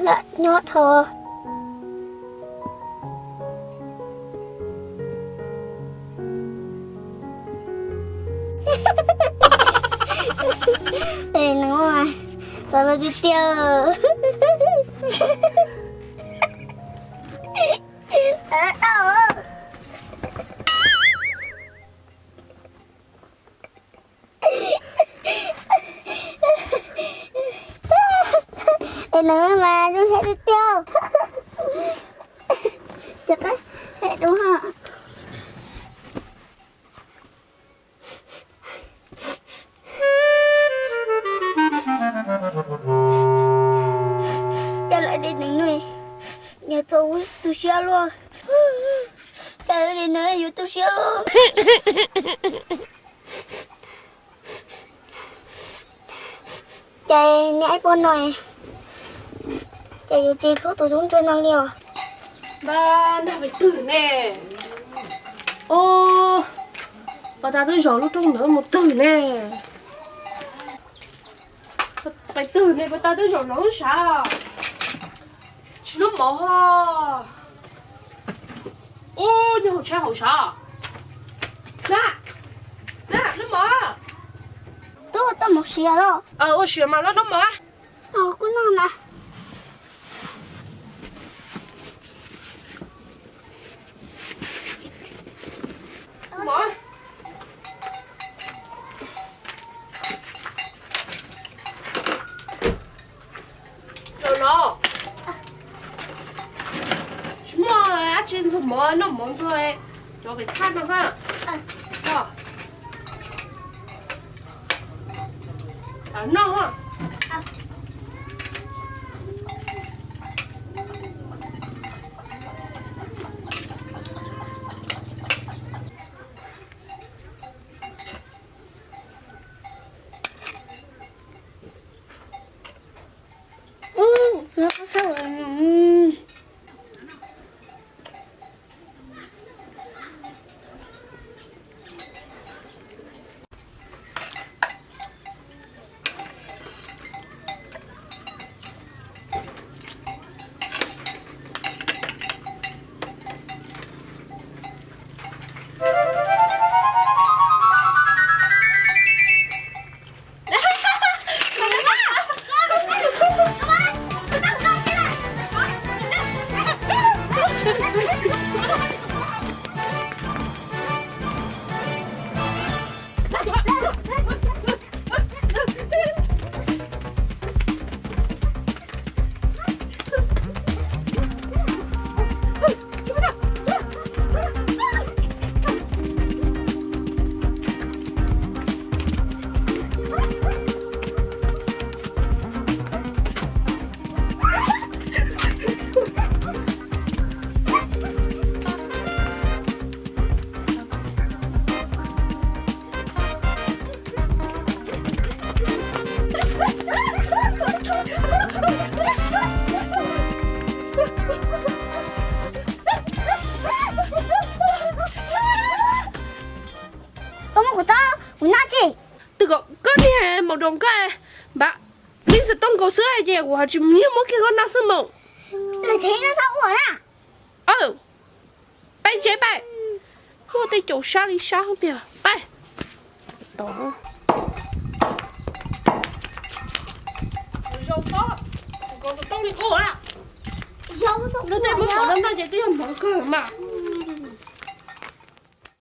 Lam nyob dhau. Es nws txawv lawm tiag tiag. Es nws mas zoo siab tiag tiag. Ces qab hais dua. Cas lawv de nws no, yog txaus tu siab luaj. Cas de nws yuav tu siab luaj. Ces niag ib pog no, ces yuav tsis hlub tus tub ntsuag no li os. Npawg, nag pes twg ne? Os, pas tas twb zaum lub rooj ntawd mus twg ne? Pes twg ne, pas tas twb zaum no lub sav. Tsis noj mov ho. Ub, nyob hauv tsheb hauv sav. Na, na, noj mov. Tub, tau mov siav los? Ua siav mas los noj mov. Kuv noj na. Zaum no tsis muaj dab tsi ntxuag mov, noj mov ntxuag cov pem thaj no ha. Noj. Koj muab kuv txob, kuv noj tsis? Twb kom koj niag maum doos koj npam li xov tooj nkaus xwb ces kuv ho tsis mus nyiag muab kiag koj noj xwb mus. Lwm thav no txhob ua na. Peb tsev peb muaj tej caum sab li sab tiag peb. Zoo xov tooj li koj na. Lub tej muab pov no noj ces twb yog mov kawg mas.